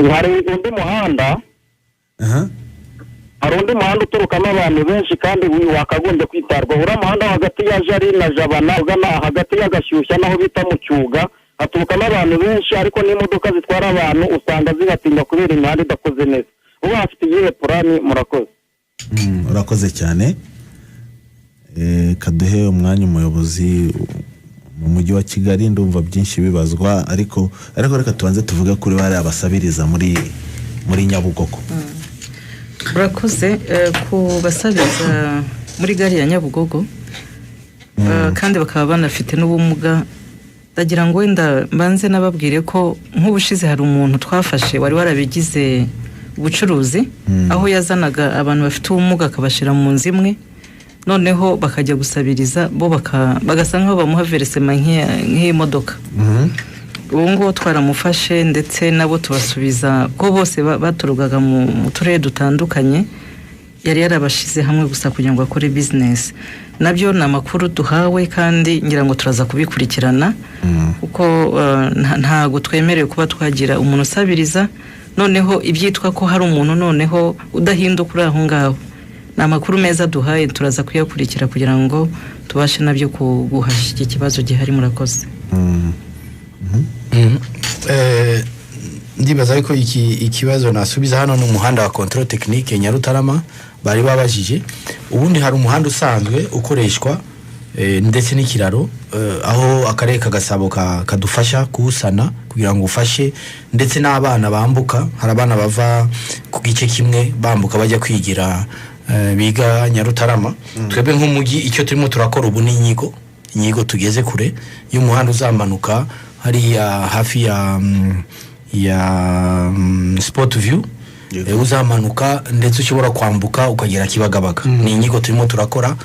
Hari undi muhanda, hari undi muhanda uturukamo abantu benshi kandi wakagombye kwitabwaho. Uriya muhanda hagati ya Jari na Jabana, ugana hagati y'Agashyushya n'aho bita mu Cyuga, haturukamo abantu benshi, ariko n'imodoka zitwara abantu usanga zibatinda kubera imihanda idakoze neza. Ubu hafite iyihe plan? Murakoze. Urakoze cyane. Kaduhe umwanya umuyobozi mu mujyi wa Kigali. Ndumva byinshi bibazwa, ariko reka tubanze tuvuge kuri bariya basabiriza muri Nyabugogo. Urakoze. Ku basabiriza muri gare ya Nyabugogo kandi bakaba banafite n'ubumuga, ndagira ngo wenda mbanze nababwire ko nk'ubushize hari umuntu twafashe wari warabigize ubucuruzi, aho yazanaga abantu bafite ubumuga akabashyira mu nzu imwe, noneho bakajya gusabiriza, bo bagasa nk'aho bamuha versement nk'iy'imodoka. Ubu ngubu twaramufashe, ndetse nabo tubasubiza ko bose baturukaga mu turere dutandukanye, yari yarabashyize hamwe gusa kugira ngo akore bizinesi. Nabyo ni amakuru duhawe kandi ngira ngo turaza kubikurikirana, kuko ntago twemerewe kuba twagira umuntu usabiriza, noneho ibyitwa ko hari umuntu noneho udahinduka uri aho ngaho. Ni amakuru meza duhaye, turaza kuyakurikira kugira ngo tubashe nabyo guhashya iki kibazo gihari. Murakoze. Ndibaza ariko iki ikibazo nasubiza hano ni umuhanda wa Contrôle Technique Nyarutarama bari babajije. Ubundi hari umuhanda usanzwe ukoreshwa ndetse n'ikiraro, aho akarere ka Gasabo kadufasha kuwusana kugira ngo ufashe ndetse n'abana bambuka. Hari abana bava ku gice kimwe bambuka bajya kwigira, biga Nyarutarama. Twebwe nk'umujyi icyo turimo turakora ubu ni inyigo tugeze kure y'umuhanda uzamanuka hariya hafi ya Sport View, uzamanuka ndetse ushobora kwambuka ukagera Kibagabaga. Ni inyigo turimo turakora.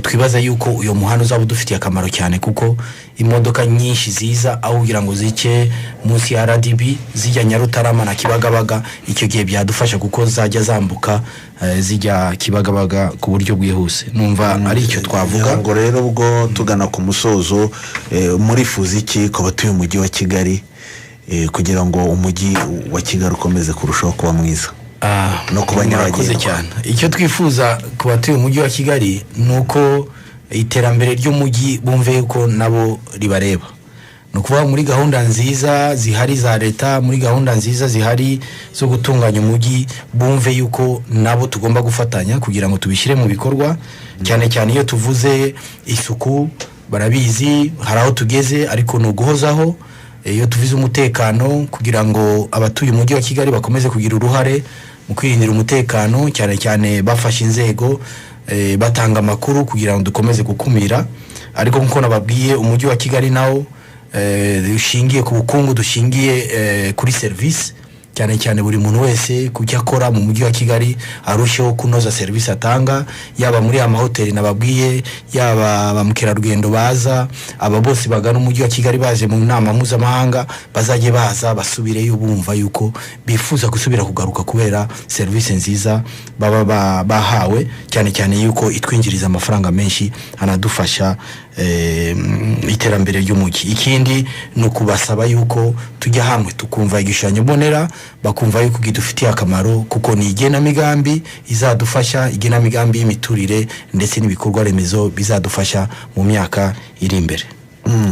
Twibaza yuko uyu muhanda uzaba udufitiye akamaro cyane, kuko imodoka nyinshi ziza aho kugira ngo zice munsi ya RDB zijya Nyarutarama na Kibagabaga, icyo gihe byadufasha kuko zajya zambuka zijya Kibagabaga ku buryo bwihuse. Numva ari icyo twavuga. Ngo rero ubwo tugana ku musozo, murifuza iki ku batuye umujyi wa Kigali, kugira ngo umujyi wa Kigali ukomeze kurushaho kuba mwiza no kuba Murakoze nyabagendwa? cyane. Icyo twifuza ku batuye umujyi wa Kigali ni uko iterambere ry'umujyi bumve yuko nabo ribareba. Ni ukuvuga muri gahunda nziza zihari za leta, muri gahunda nziza zihari zo gutunganya umujyi, bumve yuko nabo tugomba gufatanya kugira ngo tubishyire mu bikorwa. Cyane cyane iyo tuvuze isuku, barabizi hari aho tugeze, ariko ni uguhozaho. Iyo tuvuze umutekano, kugira ngo abatuye umujyi wa Kigali bakomeze kugira uruhare mu kwirindira umutekano, cyane cyane bafashe inzego, batanga amakuru kugira ngo dukomeze gukumira. Ariko nk'uko nababwiye, umujyi wa Kigali nawo dushingiye ku bukungu, dushingiye kuri serivisi, cyane cyane buri muntu wese ku cyo akora mu mujyi wa Kigali arusheho kunoza serivisi atanga, yaba muri aya mahoteli nababwiye, yaba ba mukerarugendo baza, aba bose bagana umujyi wa Kigali baje mu nama mpuzamahanga, bazajye baza basubireyo bumva yuko bifuza gusubira kugaruka kubera serivisi nziza baba bahawe, cyane cyane yuko itwinjiriza amafaranga menshi anadufasha iterambere ry'umujyi. Ikindi ni ukubasaba yuko tujya hamwe tukumva igishushanyo mbonera, bakumva yuko kidufitiye akamaro, kuko ni igenamigambi izadufasha, igenamigambi y'imiturire ndetse n'ibikorwa remezo bizadufasha mu myaka iri imbere.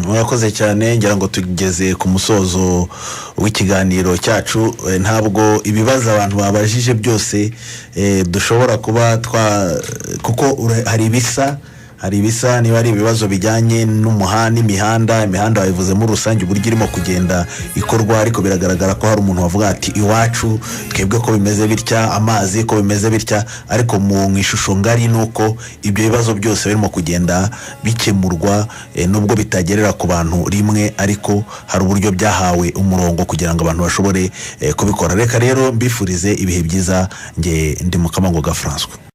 Murakoze cyane. Ngira ngo tugeze ku musozo w'ikiganiro cyacu. Ntabwo ibibazo abantu babajije byose dushobora kuba twa, kuko hari ibisa niba ari ibibazo bijyanye n'umuhanda, imihanda babivuze muri rusange uburyo irimo kugenda ikorwa, ariko biragaragara ko hari umuntu wavuga ati iwacu twebwe ko bimeze bitya, amazi ko bimeze bitya. Ariko mu ishusho ngari ni uko ibyo bibazo byose birimo kugenda bikemurwa, nubwo bitagerera ku bantu rimwe, ariko hari uburyo byahawe umurongo kugira ngo abantu bashobore kubikora. Reka rero mbifurize ibihe byiza. Nge ndi Mukamangoga Francois.